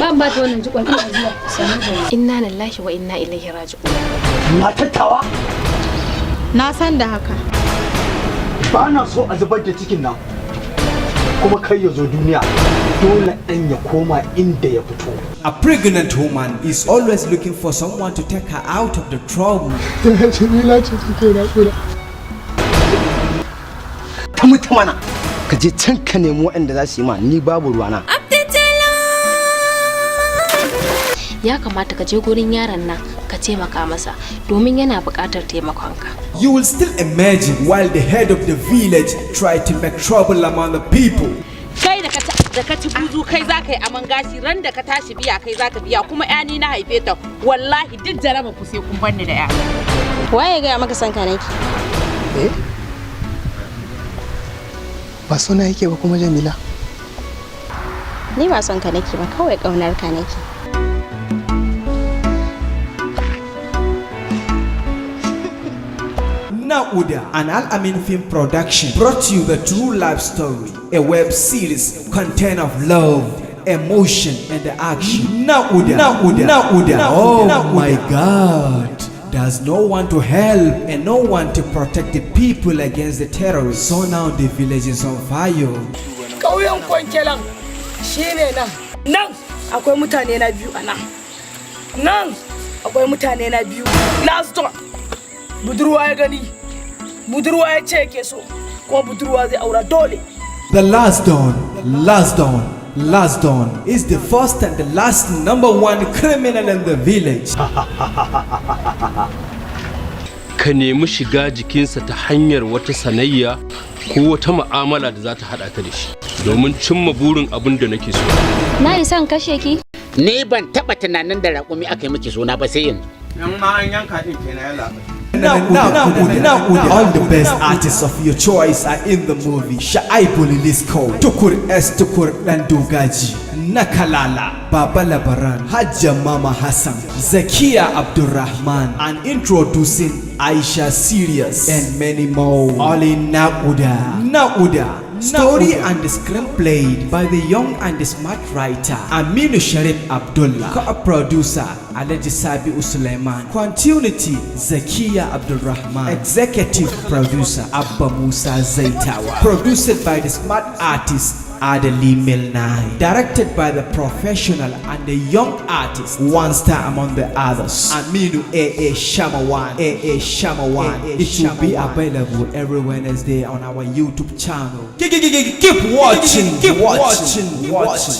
Ban ba ta wannan jikon, ina zuwa. Inna lillahi wa inna ilaihi raji'un. Matattawa. Na san da haka. Ba na so a zubar da cikin nan, kuma kai ya zo duniya, dole ɗan ya koma inda ya fito. A pregnant woman is always looking for someone to take her out of the trouble. Jamila ce take naƙuda. Ta mutu mana, ka je can ka nemi waɗanda za su yi ma, ni babu ruwana. Ya kamata ka je gurin yaron nan ka taimaka masa, domin yana buƙatar taimakonka. You will still imagine while the head of the village tried to make trouble among the people. Kai da ka ci buzu, kai za ka yi aman gashi. Ran da ka tashi biya, kai za ka biya. Kuma ya ni na haife ta, wallahi duk jaraba ku sai kun banni da ya. Waye gaya maka son ka nake? Eh, ba suna yake ba kuma, Jamila. Ni ba son ka nake ba, kawai ƙaunar ka nake. Nauda, an Al Amin Film production, brought you the true life story, a web series content of love, emotion, and action. Nauda, Nauda, Nauda. Oh my God. There's no one to help and no one to protect the people against the terrorists. So now the village is on fire. Ƙauyen Kwankelan shine nan. Nan akwai mutane na biyu a nan. Nan akwai mutane na biyu. Last door. Budurwa ya gani. Budurwa ya ce yake so. Kuma budurwa zai aura dole. The Last Don, Last Don, Last Don is the first and the last number one criminal in the village. Ka nemi shiga jikinsa ta hanyar wata sanayya ko wata mu'amala da za ta haɗa ka da shi domin cimma burin abin da nake so. Na isa in kashe ki. Ni ban taba tunanin da raƙumi aka yi miki suna ba sai yanzu. Yan ma an yanka din kenan, yalla. Now, all the best artists of your choice are in the movie. Shaibu Lilisko, Tukur S. Tukur Dandogaji, Nakalala, Baba Labaran, Hajja Mama Hassan, Zakia Abdurrahman, and introducing Aisha Sirius, and many more. All in Nakuda. Nakuda. Story and the screenplay by the young and the smart writer Aminu Sharif Abdullah. Co-producer Alhaji Sabiu Suleiman. Continuity Zakia Abdulrahman. Executive producer Abba Musa Zaitawa. Produced by the smart artist Adali Milnai. Directed by the professional and the young artist, one star among the others, Aminu A.A. Shamawan. A.A. Shamawan. It will be available every Wednesday on our YouTube channel. Keep watching, keep watching, watching.